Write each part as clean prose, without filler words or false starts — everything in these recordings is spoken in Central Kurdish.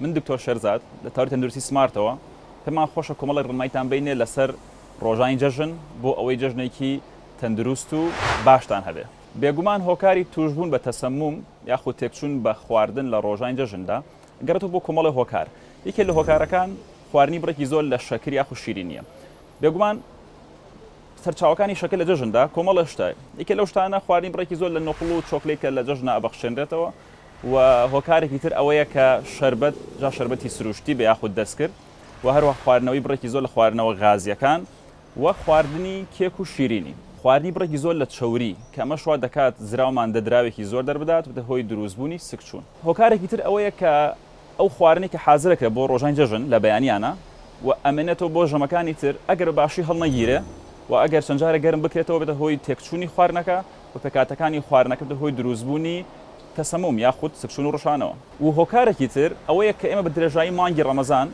من دکتۆر شێرزاد لە تاوەری تەندروستی سمارتەوە پێمان خۆشە کۆمەڵێک ڕێنماییتان بەینێ لەسەر ڕۆژانی جەژن بۆ ئەوەی جەژنێکی تەندروست و باشتان هەبێ. بێگومان هۆکاری توشبوون بە تەسەموم یاخود تێکچوون بە خواردن لە ڕۆژانی جەژندا ئەگەڕێتەوە بۆ کۆمەڵێ هۆکار، یەکێ لە هۆکارەکان خواردنی بڕێکی زۆر لە شەکر یاخود شیرینییە. بێگومان سەرچاوەکانی شەکر لە جەژندا کۆمەڵێ شتە، یەکێ لەو شتانە خواردنی بڕێکی زۆر لە نوقڵ و چۆکلێت کە لە جەژنا ئەبەخشێنرێتەوە و هۆکارێکی تر ئەوەیە کە شەربەت جا شەربەتی سروشتی بێ یاخود دەستکرد و هەروەها خواردنەوەی بڕێکی زۆر لە خواردنەوە غازییەکان و خواردنی کێک و شیرینی. خواردنی بڕێکی زۆر لە چەوری، کە ئەمەش وا دەکات زراومان دەدراوێکی زۆر دەربدات ببێتە هۆی دروستبوونی سکچوون. هۆکارێکی تر ئەوەیە کە ئەو خواردنەی کە حازرەکرێت بۆ ڕۆژانی جەژن لە بەیانیانە و ئەمێنێتەوە بۆ ژەمەکانی تر ئەگەر بە باشی هەڵنەگیرێ و ئەگەر چەند جارێک گەرم بکرێتەوە بێتە هۆی تێکچوونی خواردنەکە و پێکهاتەکانی خواردنەکە بێتە هۆی دروستبوونی تەسەموم یاخود سکچوون و ڕشانەوە. و هۆکارێکی تر ئەوەیە کە ئێمە بە درێژایی مانگی ڕەمەزان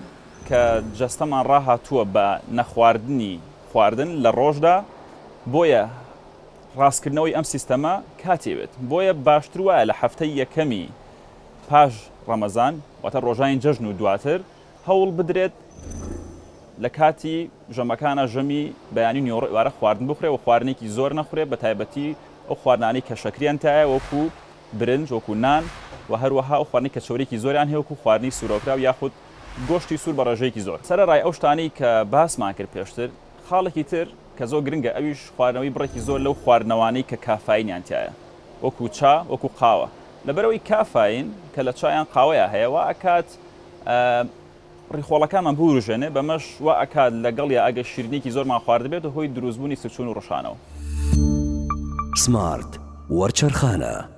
کە جەستەمان ڕاهاتووە بە نەخواردنی خواردن لە ڕۆژدا، بۆیە ڕاستکردنەوەی ئەم سیستەمە کاتی ئەوێت، بۆیە باشتر وایە لە هەفتەی یەکەمی پاش ڕەمەزان واتە ڕۆژانی جەژن و دواتر هەوڵ بدرێت لە کاتی ژەمەکانا ژەمی بەیانی و نیوەڕۆ ئێوارە خواردن بخورێ و خواردنێکی زۆر نەخورێ بە تایبەتی ئەو خواردنانەی کە شەکریان تایە وەکو برنج وەکو نان و هەروەها ئەو خواردنەی کە چەوریەکی زۆریان هەیە وەکو خواردنی سوورەوکراو یاخود گۆشتی سوور بە ڕێژەیەکی زۆر. سەرەڕای ئەو شتانەی کە باسمان کرد پێشتر، خاڵێکی تر کە زۆر گرنگە ئەویش خواردنەوەی بڕێکی زۆر لەو خواردنەوانەی کە کافاینیان تیایە وەکو چا وەکو قاوە لەبەرئەوەی کافاین کە لە چا یان قاوەیا هەیە وا ئەکات ڕیخۆڵەکانمان بوروژێنێ بەمەش وا ئەکات لەگەڵیا ئەگەر شیرینیەکی زۆرمان خواردبێت هۆی دروستبوونی سکچوون و ڕشانەوە. سمارت وەرچەرخانە.